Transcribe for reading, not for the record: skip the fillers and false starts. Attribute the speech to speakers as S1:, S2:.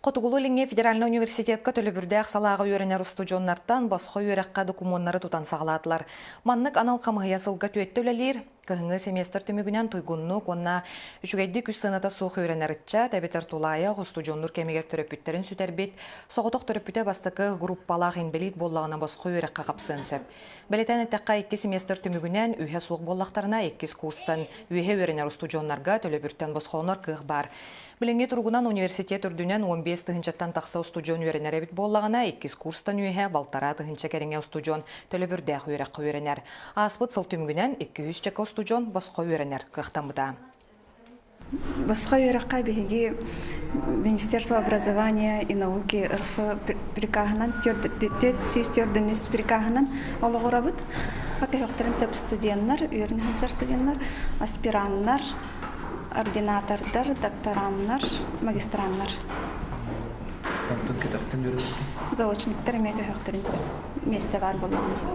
S1: Хотугулуу-Илиҥҥи федеральнай университетка төлөбүрдээх салааҕа үөрэнэр устудьуоннартан босхо үөрэххэ докумуоннары тутан саҕалаатылар. Маннык анал хамыыһыйа сылга түөттэ үлэлиир. Кыһыҥҥы семестр түмүгүнэн туйгуннук уонна үчүгэйдик үс сыаната суох үөрэнэр ыччат эбэтэр тулаайах устудьуоннуур кэмигэр төрөппүттэрин сүтэрбит, соҕотох төрөппүтэ бастакы группалаах инбэлиит буоллаҕына босхо үөрэххэ хапсыан сөп. Бэлиэтээн эттэххэ, икки семестр түмүгүнэн үһэ суох буоллахтарына, иккис курстан үөһэ үөрэнэр устудьуоннарга төлөбүртэн босхолонор кыах баар. Билиҥҥи туругунан университет үрдүнэн 15 тыһыынчаттан тахса устудьуон үөрэнэр эбит буоллаҕына, иккис курстан үөһэ балтараа тыһыынча кэриҥэ устудьуон төлөбүрдээх үөрэххэ үөрэнэр. Ааспыт сыл түмүгүнэн 200 чэкэ устудьуон босхо үөрэнэр кыахтаммыта.
S2: Босхо үөрэххэ биһиги Министерство образования и науки РФ прикаһынан 404 прикаһынан олоҕурабыт. Көһөхтөрүн сөп студеннар, үөрэнэ сылдьар студеннар, аспираннар, ординатордар, доктораннар, магистраннар.
S3: Онтон кэтэхтэн үөрэнэр?
S2: Заочниктар эмиэ көһөхтөрүн сөп. Миэстэ баар буоллаҕына.